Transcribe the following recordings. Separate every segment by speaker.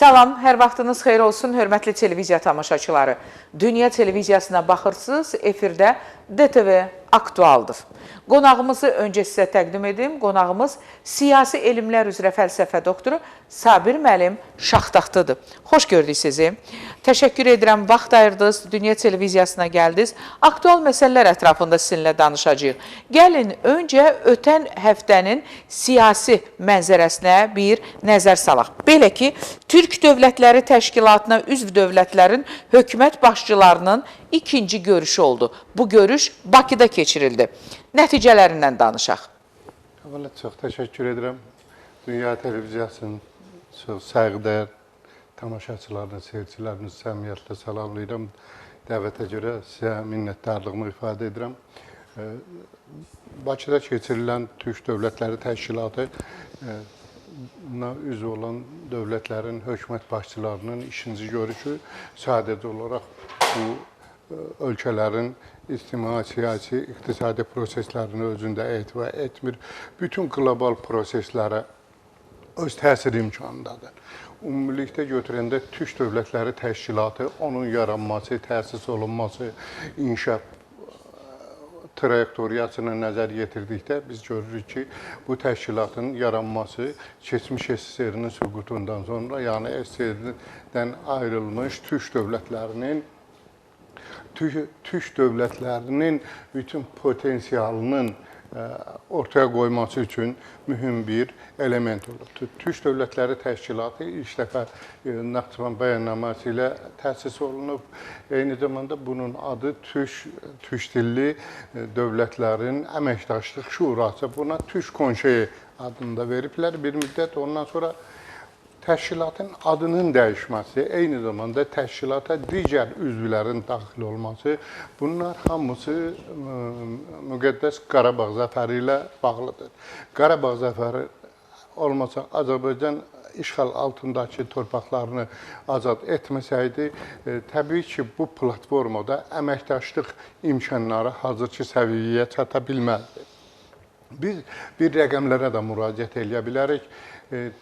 Speaker 1: Salam, hər vaxtınız xeyir olsun, hörmətli televiziya tamaşaçıları. Dünya televiziyasına baxırsınız, efirdə DTV Aktualdır. Qonağımızı öncə sizə təqdim edim. Qonağımız siyasi elmlər üzrə fəlsəfə doktoru Sabir müəllim Şaxtaxtıdır. Xoş gördük sizi. Təşəkkür edirəm, vaxt ayırdınız, Dünya televiziyasına gəldiniz. Aktual məsələlər ətrafında sizinlə danışacağıq. Gəlin, öncə ötən həftənin siyasi mənzərəsinə bir nəzər salaq. Belə ki, Türk Dövlətləri Təşkilatına üzv dövlətlərin hökumət başçılarının ikinci görüşü oldu. Bu görüş Bakıda keçirildi. Nəticələrindən danışaq.
Speaker 2: Əvvəla çox təşəkkür edirəm. Dünya televiziyasının çox sayğıdəyər tamaşaçılarını, seyircilərini səmimiyyətlə salamlayıram. Dəvətə görə sizə minnətdarlığımı ifadə edirəm. Bakıda keçirilən Türk Dövlətləri Təşkilatı üzv olan dövlətlərin hökumət başçılarının ikinci görüşü sadəcə olaraq bu ölkələrin ictimai, siyasi, iqtisadi proseslərini özündə ehtiva etmir. Bütün qlobal proseslərə öz təsir imkanındadır. Ümumilikdə götürəndə Türk Dövlətləri Təşkilatı, onun yaranması, təsis olunması, inkişaf trayektoriyasına nəzər yetirdikdə biz görürük ki, bu təşkilatın yaranması keçmiş SSR-nin süqutundan sonra, yəni SSR-dən ayrılmış Türk dövlətlərinin bütün potensialının ortaya qoyması üçün mühüm bir element olubdur. Türk Dövlətləri Təşkilatı ilk dəfə Naxçıvan bəyannaməsi ilə təsis olunub. Eyni zamanda bunun adı Türk dilli dövlətlərin əməkdaşlıq şurası. Buna Türk Konseyi adını da veriblər bir müddət. Ondan sonra təşkilatın adının dəyişməsi, eyni zamanda təşkilata digər üzvlərin daxil olması, bunlar hamısı müqəddəs Qarabağ zəfəri ilə bağlıdır. Qarabağ zəfəri olmasa Azərbaycan işğal altındakı torpaqlarını azad etməsəydi, təbii ki, bu platformada əməkdaşlıq imkanları hazırki səviyyəyə çata bilməzdi. Biz bir rəqəmlərə də müraciət eləyə bilərik.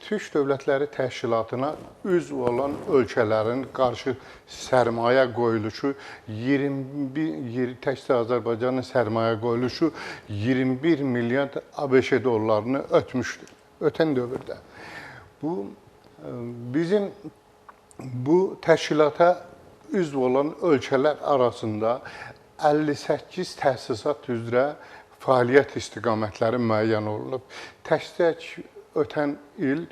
Speaker 2: Türk Dövlətləri Təşkilatına üzv olan ölkələrin qarşı sərmayə qoyuluşu 21, təkcə Azərbaycanın sərmayə qoyuluşu 21 milyard ABŞ dollarını ötmüşdür ötən dövrdə. Bu bizim bu təşkilata üzv olan ölkələr arasında 58 təsisat üzrə fəaliyyət istiqamətləri müəyyən olunub. Təkcə ötən il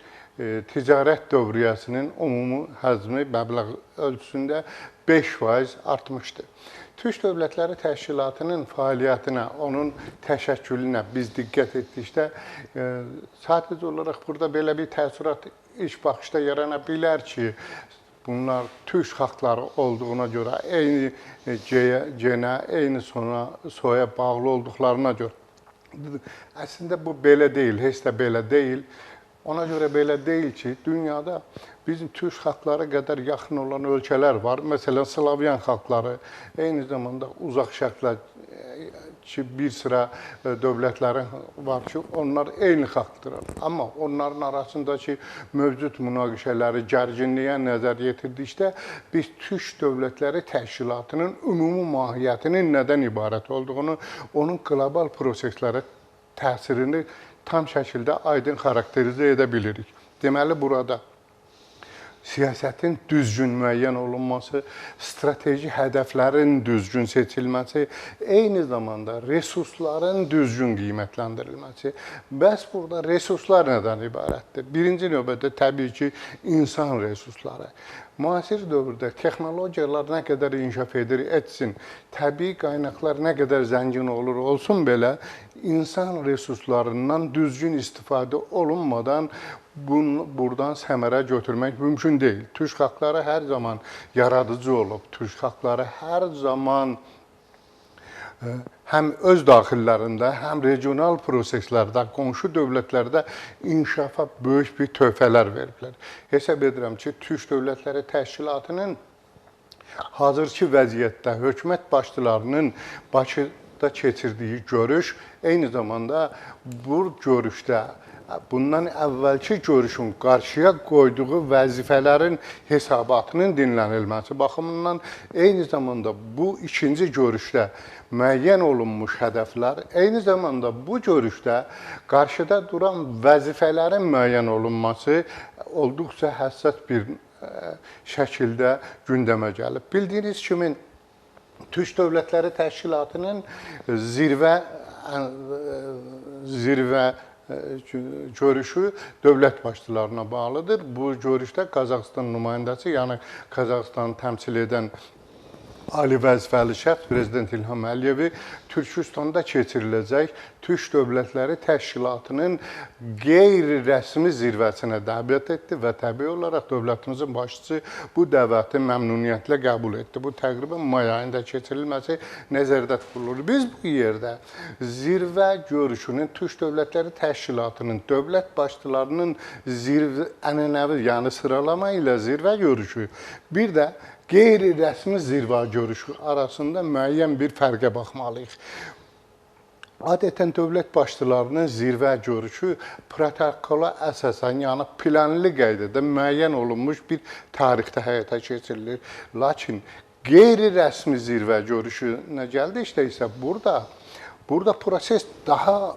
Speaker 2: ticarət dövriyyəsinin ümumi həcmi məbləğ ölçüsündə 5% artmışdı. Türk Dövlətləri Təşkilatının fəaliyyətinə, onun təşəkkülünə biz diqqət etdikdə sadəcə olaraq burada belə bir təəssürat ilk baxışda yarana bilər ki, bunlar türk xalqları olduğuna görə, eyni genə, eyni soya bağlı olduqlarına görə. Əslində bu belə deyil, heç də belə deyil. Ona görə belə deyil ki, dünyada bizim türk xalqları qədər yaxın olan ölkələr var. Məsələn, Slavyan xalqları, eyni zamanda uzaq şərqlə ki, bir sıra dövlətlərin var ki, onlar eyni xalqdır. Amma onların arasındakı mövcud münaqişələri, gərginliyə nəzər yetirdikdə biz Türk Dövlətləri Təşkilatının ümumi mahiyyətinin nədən ibarət olduğunu, onun qlobal proseslərə təsirini tam şəkildə aydın xarakterizə edə bilirik. Deməli, burada siyasətin düzgün müəyyən olunması, strateji hədəflərin düzgün seçilməsi, eyni zamanda resursların düzgün qiymətləndirilməsi. Bəs burada resurslar nədən ibarətdir? Birinci növbədə təbii ki, insan resursları. Müasir dövrdə texnologiyalar nə qədər inkişaf edir, etsin, təbii qaynaqlar nə qədər zəngin olur, olsun belə, insan resurslarından düzgün istifadə olunmadan buradan səmərə götürmək mümkün deyil. Türk xalqları hər zaman yaradıcı olub, türk xalqları hər zaman həm öz daxillərində, həm regional proseslərdə, qonşu dövlətlərdə inkişafa böyük bir töhfələr veriblər. Hesab edirəm ki, Türk Dövlətləri Təşkilatının hazırki vəziyyətdə hökumət başçılarının Bakıda keçirdiyi görüş, eyni zamanda bu görüşdə bundan əvvəlki görüşün qarşıya qoyduğu vəzifələrin hesabatının dinlənilməsi baxımından, eyni zamanda bu ikinci görüşdə müəyyən olunmuş hədəflər, eyni zamanda bu görüşdə qarşıda duran vəzifələrin müəyyən olunması olduqca həssas bir şəkildə gündəmə gəlib. Bildiyiniz kimi, Türk Dövlətləri Təşkilatının zirvə görüşü dövlət başçılarına bağlıdır. Bu görüşdə Qazaxıstan nümayəndəsi, yəni Qazaxıstanı təmsil edən ali vəzifəli şəxs Prezident İlham Əliyevi Türkistanda keçiriləcək Türk Dövlətləri Təşkilatının qeyri-rəsmi zirvəsinə dəvət etdi və təbii olaraq dövlətimizin başçısı bu dəvəti məmnuniyyətlə qəbul etdi. Bu təqribən may ayında keçirilməsi nəzərdə tutulur. Biz bu yerdə zirvə görüşünün Türk Dövlətləri Təşkilatının dövlət başçılarının zirvə ənənəvi, yəni sıralama ilə zirvə görüşü, bir də qeyri-rəsmi zirvə görüşü arasında müəyyən bir fərqə baxmalıyıq. Adətən dövlət başçılarının zirvə görüşü protokola əsasən, yəni planlı qaydada müəyyən olunmuş bir tarixdə həyata keçirilir. Lakin qeyri-rəsmi zirvə görüşünə gəldikdə isə burada proses daha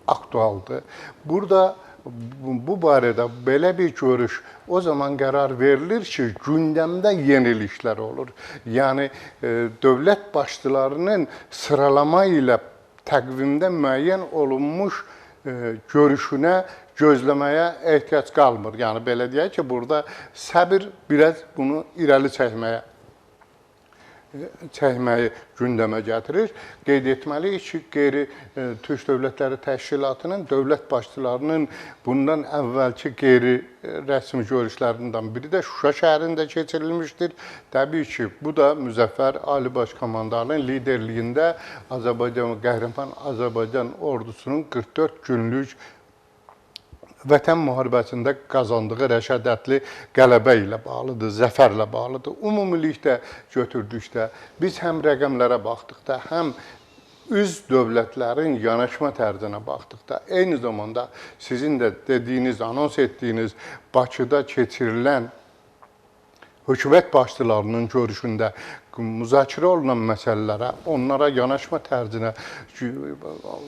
Speaker 2: aktualdır. Burada bu barədə belə bir görüş o zaman qərar verilir ki, gündəmdə yeniliklər olur. Yəni dövlət başçılarının sıralama ilə təqvimdə müəyyən olunmuş görüşünə gözləməyə ehtiyac qalmır. Yəni belə deyək ki, burada səbir biraz bunu irəli çəkməyi gündəmə gətirir. Qeyd etməliyik ki, qeyri-Türk Dövlətləri Təşkilatının dövlət başçılarının bundan əvvəlki qeyri-rəsmi görüşlərindən biri də Şuşa şəhərində keçirilmişdir. Təbii ki, bu da Müzəffər Ali Baş Komandanın liderliyində Azərbaycan, qəhrəman Azərbaycan ordusunun 44 günlük Vətən müharibəsində qazandığı rəşadətli qələbə ilə bağlıdır, zəfərlə bağlıdır. Ümumilikdə götürdükdə biz həm rəqəmlərə baxdıqda, həm üz dövlətlərin yanaşma tərzinə baxdıqda, eyni zamanda sizin də dediyiniz, anons etdiyiniz Bakıda keçirilən hökumət başçılarının görüşündə müzakirə olunan məsələlərə, onlara yanaşma tərzinə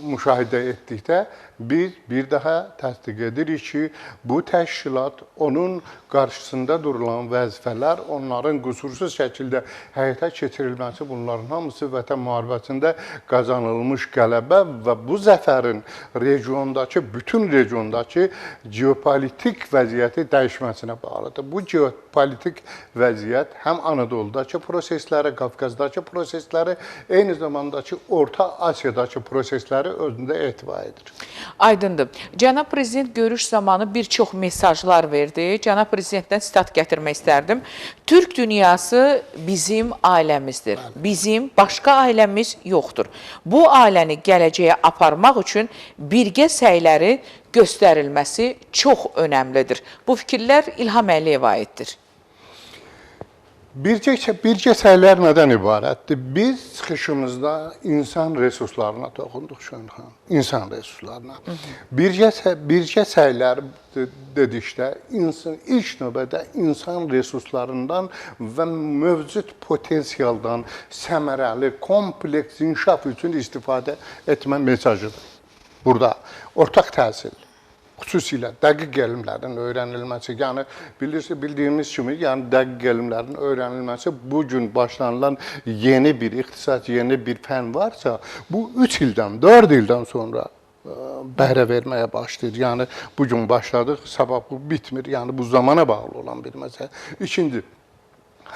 Speaker 2: müşahidə etdikdə biz bir daha təsdiq edirik ki, bu təşkilat, onun qarşısında durulan vəzifələr, onların qüsursuz şəkildə həyata keçirilməsi, bunların hamısı Vətən müharibəsində qazanılmış qələbə və bu zəfərin regiondakı, bütün regiondakı geopolitik vəziyyəti dəyişməsinə bağlıdır. Bu geopolitik vəziyyət həm Anadoludakı prosesləri, Qafqazdakı prosesləri, eyni zamandakı Orta Asiyadakı prosesləri özündə ehtiva edir.
Speaker 1: Aydındır. Cənab Prezident görüş zamanı bir çox mesajlar verdi. Cənab Prezidentdən sitat gətirmək istərdim. Türk dünyası bizim ailəmizdir. Bəli. Bizim başqa ailəmiz yoxdur. Bu ailəni gələcəyə aparmaq üçün birgə səyləri göstərilməsi çox önəmlidir. Bu fikirlər İlham Əliyevə aiddir.
Speaker 2: Birgə səylər nədən ibarətdir? Biz çıxışımızda insan resurslarına toxunduq, Şönxan. İnsan resurslarına. Birgə səylər dedikdə ilk növbədə insan resurslarından və mövcud potensialdan səmərəli, kompleks inkişaf üçün istifadə etmə mesajıdır. Burada ortaq təhsil, xüsusilə dəqiq elmlərin öyrənilməsi, yəni bilirsiniz, bildiyimiz kimi, yəni dəqiq elmlərin öyrənilməsi bu gün başlanılan yeni bir ixtisas, yeni bir fən varsa, bu 3 ildən, 4 ildən sonra bəhrə verməyə başlayır. Yəni bu gün başladıq, sabah bu bitmir. Yəni bu zamana bağlı olan bir məsələ. İkinci,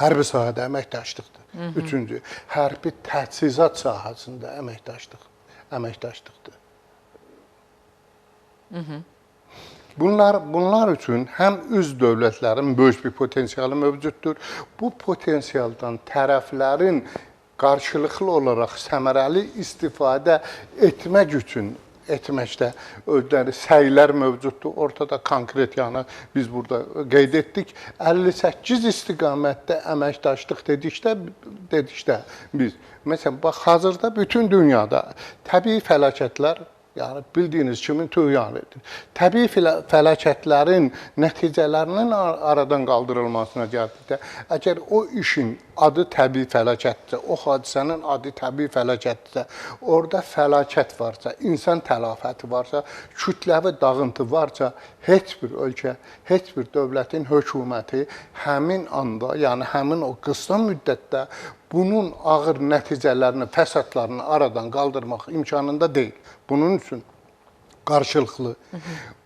Speaker 2: hərbi sahədə əməkdaşlıqdır. Üçüncü, hərbi təchizat sahəsində əməkdaşlıqdır. Bunlar üçün həm üz dövlətlərin böyük bir potensialı mövcuddur. Bu potensialdan tərəflərin qarşılıqlı olaraq səmərəli istifadə etmək üçün etməkdə özləri səylər mövcuddur. Ortada konkret, yəni biz burada qeyd etdik. 58 istiqamətdə əməkdaşlıq dedikdə biz, məsələn, bax, hazırda bütün dünyada təbii fəlakətlər Yəni, bildiyiniz kimi tüğyan edir. Təbii fəlakətlərin nəticələrinin aradan qaldırılmasına gəldikdə, əgər o işin adı təbii fəlakətdirsə, o hadisənin adı təbii fəlakətdirsə, orada fəlakət varsa, insan tələfəti varsa, kütləvi dağıntı varsa, heç bir ölkə, heç bir dövlətin hökuməti həmin anda, yəni həmin o qısa müddətdə bunun ağır nəticələrini, fəsadlarını aradan qaldırmaq imkanında deyil. Bunun üçün qarşılıqlı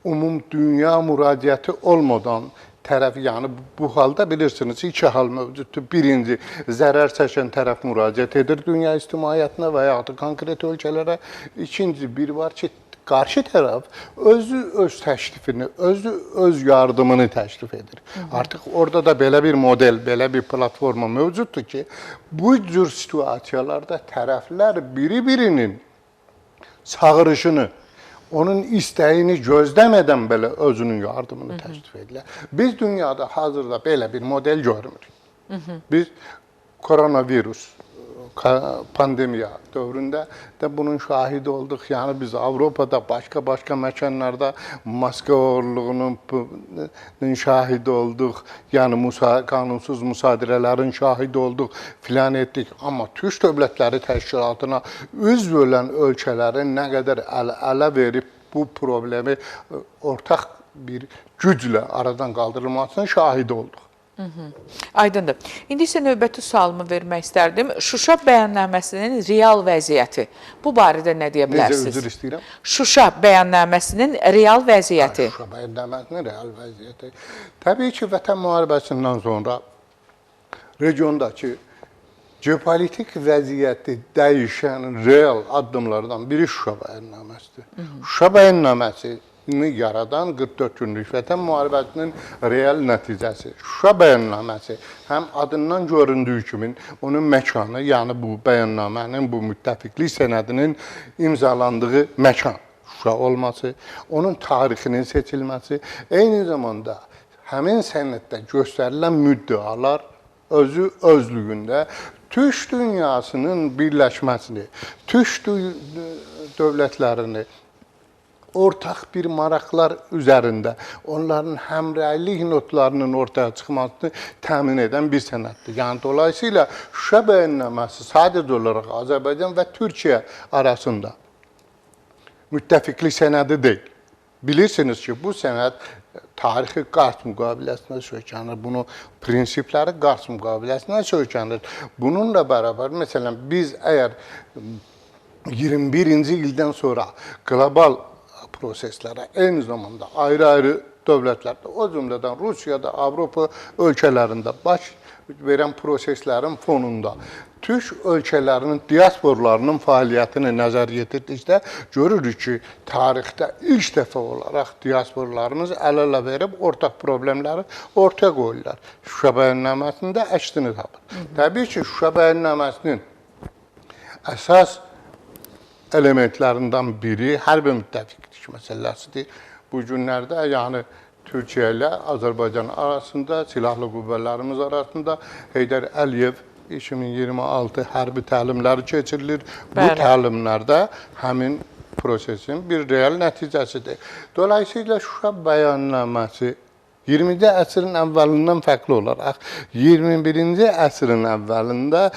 Speaker 2: umum dünya müraciəti olmadan tərəf, yəni bu halda bilirsiniz iki hal mövcuddur. Birinci, zərər çəkən tərəf müraciət edir dünya ictimaiyyətinə və yaxud da konkret ölkələrə. İkinci, bir var ki, qarşı tərəf özü öz təklifini, özü öz yardımını təklif edir. Artıq orada da belə bir model, belə bir platforma mövcuddur ki, bu cür situasiyalarda tərəflər biri-birinin çağırışını, onun istəyini gözləmədən belə özünün yardımını təklif edirlər. Biz dünyada hazırda belə bir model görmürük. Biz koronavirus pandemiya dövründə də bunun şahidi olduq. Yəni biz Avropada, başqa-başqa məkanlarda maska oğurluğunun şahidi olduq. Yəni qanunsuz müsadirələrin şahidi olduq, filan etdik. Amma Türk Dövlətləri Təşkilatına üzv olan ölkələrin nə qədər əl-ələ verib bu problemi ortaq bir güclə aradan qaldırılmasının şahidi olduq.
Speaker 1: Aydındır. İndi isə növbəti sualımı vermək istərdim. Şuşa bəyannaməsinin real vəziyyəti. Bu barədə nə deyə bilərsiniz?
Speaker 2: Necə, üzr istəyirəm?
Speaker 1: Şuşa bəyannaməsinin real vəziyyəti.
Speaker 2: Şuşa bəyannaməsinin real vəziyyəti. Təbii ki, Vətən müharibəsindən sonra regiondakı geopolitik vəziyyəti dəyişən real addımlardan biri Şuşa bəyannaməsidir. Şuşa bəyannaməsi yaradan 44 günlük Vətən müharibəsinin real nəticəsi. Şuşa bəyannaməsi həm adından göründüyü kimi onun məkanı, yəni bu bəyannamənin, bu müttəfiqlik sənədinin imzalandığı məkan Şuşa olması, onun tarixinin seçilməsi, eyni zamanda həmin sənəddə göstərilən müddəalar özü özlüyündə Türk dünyasının birləşməsini, Türk dövlətlərini ortaq bir maraqlar üzərində onların həmrəylik notlarının ortaya çıxmasını təmin edən bir sənəddir. Yəni, dolayısıyla Şuşa bəyannaməsi sadəcə olaraq Azərbaycan və Türkiyə arasında müttəfiqlik sənədi deyil. Bilirsiniz ki, bu sənəd tarixi Qars müqaviləsinə söykənir, bunun prinsipləri Qars müqaviləsinə söykənir. Bununla bərabər, məsələn, biz əgər 21-ci ildən sonra qlobal proseslərə, eyni zamanda ayrı-ayrı dövlətlərdə, o cümlədən Rusiyada, Avropa ölkələrində baş verən proseslərin fonunda Türk ölkələrinin diasporlarının fəaliyyətini nəzər yetirdikdə görürük ki, tarixdə ilk dəfə olaraq diasporlarımız əl-ələ verib ortaq problemləri ortaya qoyurlar. Şuşa bəyannaməsində əksini tapır. Təbii ki, Şuşa bəyannaməsinin əsas elementlərindən biri hərbi müttəfiqlik məsələsidir. Bu günlərdə, yəni Türkiyə ilə Azərbaycan arasında, silahlı qüvvələrimiz arasında Heydər Əliyev 2026 hərbi təlimləri keçirilir. Bu təlimlərdə həmin prosesin bir real nəticəsidir. Dolayısıyla Şuşa bəyannaməsi 20-ci əsrin əvvəlindən fərqli olaraq 21-ci əsrin əvvəlində,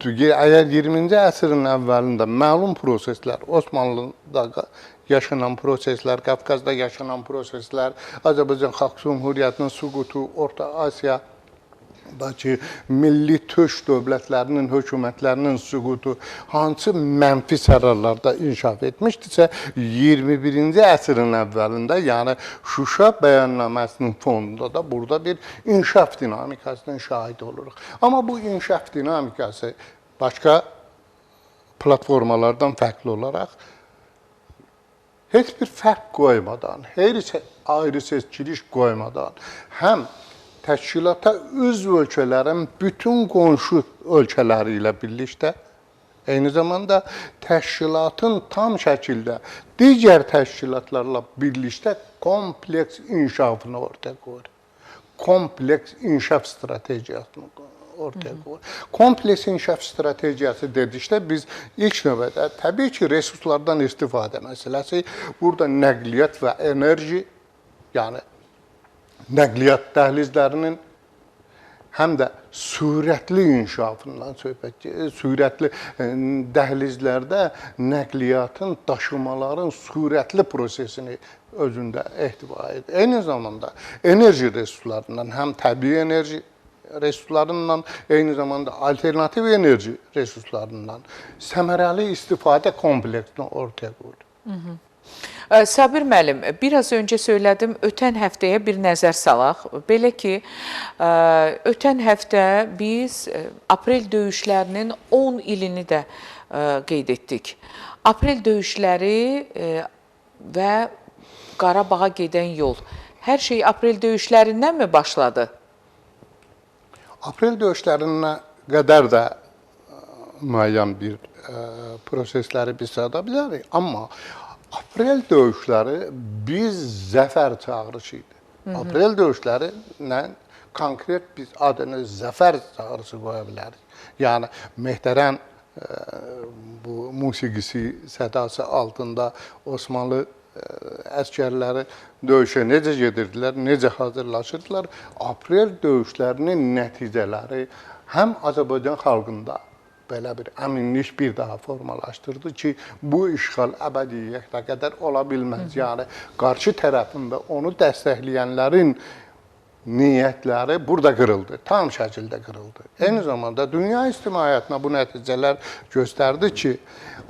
Speaker 2: əgər 20-ci əsrin əvvəlində məlum proseslər, Osmanlıda yaşanan proseslər, Qafqazda yaşanan proseslər, Azərbaycan Xalq Cümhuriyyətinin süqutu, Orta Asiyadakı milli türk dövlətlərinin, hökumətlərinin süqutu hansı mənfi sərarlarda inkişaf etmişdirsə, 21-ci əsrin əvvəlində, yəni Şuşa bəyannaməsinin fonunda da burada bir inkişaf dinamikasının şahidi oluruq. Amma bu inkişaf dinamikası başqa platformalardan fərqli olaraq heç bir fərq qoymadan, heç ayrı seçkilik qoymadan, həm təşkilata üzv ölkələrin bütün qonşu ölkələri ilə birlikdə, eyni zamanda təşkilatın tam şəkildə digər təşkilatlarla birlikdə kompleks inkişafını ortaya qoyur. Kompleks inkişaf strategiyasını ortaya qoyur. Kompleks inkişaf strategiyası dedikdə biz ilk növbədə təbii ki, resurslardan istifadə məsələsi, burada nəqliyyat və enerji, yəni nəqliyyat dəhlizlərinin həm də sürətli inkişafından söhbət gedir. Sürətli dəhlizlərdə nəqliyyatın, daşımaların sürətli prosesini özündə ehtiva edir. Eyni zamanda enerji resurslarından, həm təbii enerji resurslarından, eyni zamanda alternativ enerji resurslarından səmərəli istifadə kompleksini ortaya qoyur.
Speaker 1: Sabir müəllim, biraz öncə söylədim, ötən həftəyə bir nəzər salaq. Belə ki, ötən həftə biz aprel döyüşlərinin 10 ilini də qeyd etdik. Aprel döyüşləri və Qarabağa gedən yol. Hər şey aprel döyüşlərindən mi başladı?
Speaker 2: Aprel döyüşlərinə qədər də müəyyən bir prosesləri biz sada bilərik. Amma aprel döyüşləri bir zəfər çağırışı idi. Aprel döyüşləri ilə konkret biz adını zəfər çağırışı qoya bilərik. Yəni, Mehtərən bu musiqisi sədası altında Osmanlı əsgərləri döyüşə necə gedirdilər, necə hazırlaşırdılar. Aprel döyüşlərinin nəticələri həm Azərbaycan xalqında belə bir əminlik bir daha formalaşdırdı ki, bu işğal əbədiyyətə qədər ola bilməz. Yəni, qarşı tərəfin və onu dəstəkləyənlərin niyyətləri burada qırıldı, tam şəkildə qırıldı. Eyni zamanda dünya ictimaiyyətinə bu nəticələr göstərdi ki,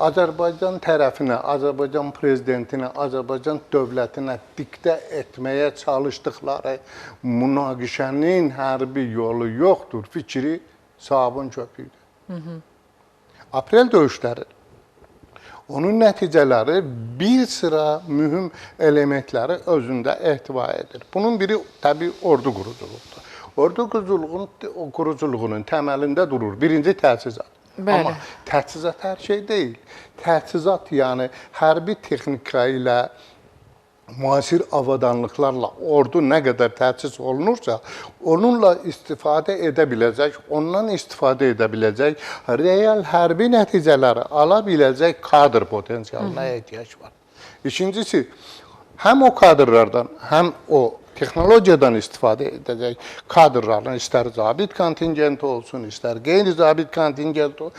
Speaker 2: Azərbaycan tərəfinə, Azərbaycan prezidentinə, Azərbaycan dövlətinə diktə etməyə çalışdıqları münaqişənin hərbi yolu yoxdur fikri sabun köpüyüdür. Aprel döyüşləri, onun nəticələri bir sıra mühüm elementləri özündə ehtiva edir. Bunun biri təbii ordu quruculuqdur. Ordu quruculuğunun təməlində durur birinci təchizat.
Speaker 1: Bəli.
Speaker 2: Amma təchizat hər şey deyil. Təchizat, yəni hərbi texnika ilə, müasir avadanlıqlarla ordu nə qədər təchiz olunursa, onunla istifadə edə biləcək, ondan istifadə edə biləcək, real hərbi nəticələri ala biləcək kadr potensialına ehtiyac var. İkincisi, həm o kadrlardan, həm o texnologiyadan istifadə edəcək kadrların, istər zabit kontingenti olsun, istər qeyri-zabit kontingenti olsun.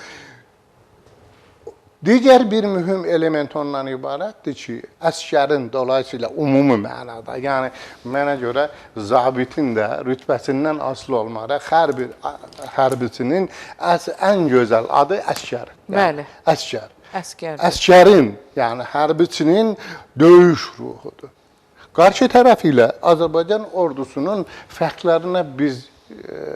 Speaker 2: Digər bir mühüm element ondan ibarətdir ki, əsgərin dolayısıyla ümumi mənada, yəni mənə görə zabitin də rütbəsindən asılı olmaraq hər bir hərbiçinin ən gözəl adı əsgər. Yəni,
Speaker 1: bəli.
Speaker 2: Əsgər.
Speaker 1: Əsgər.
Speaker 2: Əsgərin, yəni hərbiçinin döyüş ruhudur. Qarşı tərəf ilə Azərbaycan ordusunun fərqlərinə biz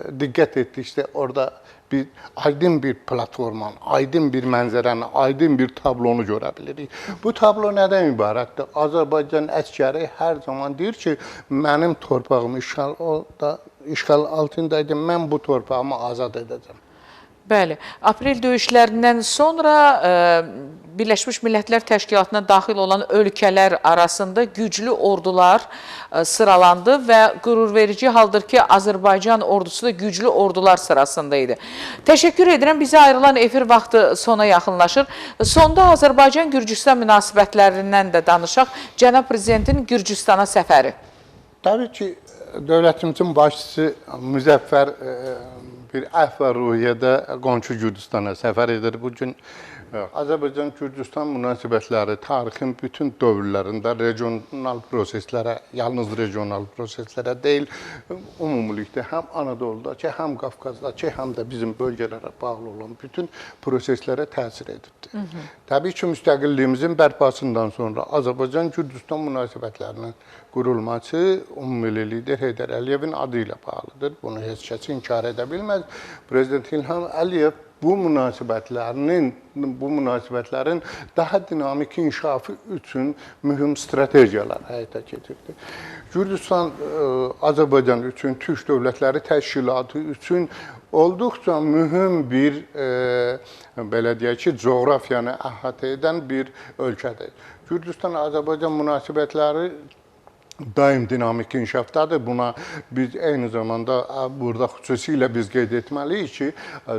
Speaker 2: diqqət etdikdə orada bir aydın bir platformanı, aydın bir mənzərəni, aydın bir tablonu görə bilirik. Bu tablo nədən ibarətdir? Azərbaycan əsgəri hər zaman deyir ki, mənim torpağım işğal altındaydı, mən bu torpağımı azad edəcəm.
Speaker 1: Bəli, aprel döyüşlərindən sonra Birləşmiş Millətlər Təşkilatına daxil olan ölkələr arasında güclü ordular sıralandı və qürurverici haldır ki, Azərbaycan ordusu da güclü ordular sırasında idi. Təşəkkür edirəm, bizə ayrılan efir vaxtı sona yaxınlaşır. Sonda Azərbaycan-Gürcüstan münasibətlərindən də danışaq. Cənab Prezidentin Gürcüstana səfəri.
Speaker 2: Təbii ki, dövlətimizin başçısı müzəffər bir əhv və ruhiyyədə qonşu Gürcüstana səfər edir. Bugün Azərbaycan-Gürcüstan münasibətləri tarixin bütün dövrlərində regional proseslərə, yalnız regional proseslərə deyil, ümumilikdə həm Anadoludakı, həm Qafqazdakı, həm də bizim bölgələrə bağlı olan bütün proseslərə təsir edibdir. Təbii ki, müstəqilliyimizin bərpasından sonra Azərbaycan-Gürcüstan münasibətlərinin qurulması ümummilli lider Heydər Əliyevin adı ilə bağlıdır. Bunu heç kəs inkar edə bilməz. Prezident İlham Əliyev bu münasibətlərin daha dinamik inkişafı üçün mühüm strategiyalar həyata keçirdi. Gürcüstan Azərbaycan üçün, Türk Dövlətləri Təşkilatı üçün olduqca mühüm bir, belə deyək ki, coğrafiyanı əhatə edən bir ölkədir. Gürcüstan-Azərbaycan münasibətləri daim dinamik inkişafdadır. Buna biz eyni zamanda burada xüsusilə biz qeyd etməliyik ki,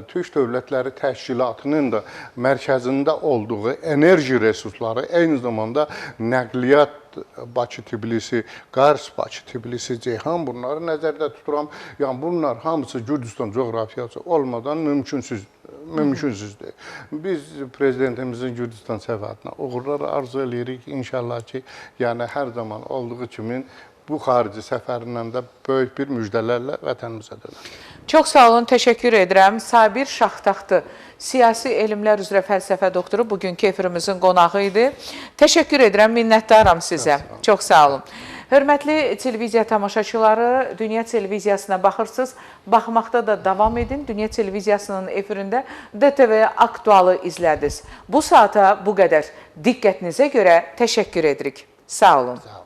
Speaker 2: Türk Dövlətləri Təşkilatının da mərkəzində olduğu enerji resursları, eyni zamanda nəqliyyat Bakı-Tbilisi, Qars, Bakı-Tbilisi, Ceyhan, bunları nəzərdə tuturam. Yəni bunlar hamısı Gürcüstan coğrafiyası olmadan mümkünsüzdür. Biz prezidentimizin Gürcüstan səfərinə uğurlar arzu eləyirik. İnşallah ki, yəni hər zaman olduğu kimi bu xarici səfərindən də böyük bir müjdələrlə vətənimizə dönər.
Speaker 1: Çox sağ olun, təşəkkür edirəm. Sabir Şahtaxtı, siyasi elmlər üzrə fəlsəfə doktoru bugünkü efirimizin qonağı idi. Təşəkkür edirəm, minnətdaram sizə. Çox sağ olun. Hörmətli televiziya tamaşaçıları, Dünya Televiziyasına baxırsınız. Baxmaqda da davam edin. Dünya Televiziyasının efirində DTV Aktualı izlədiniz. Bu saata bu qədər. Diqqətinizə görə təşəkkür edirik. Sağ olun.
Speaker 2: Sağ olun.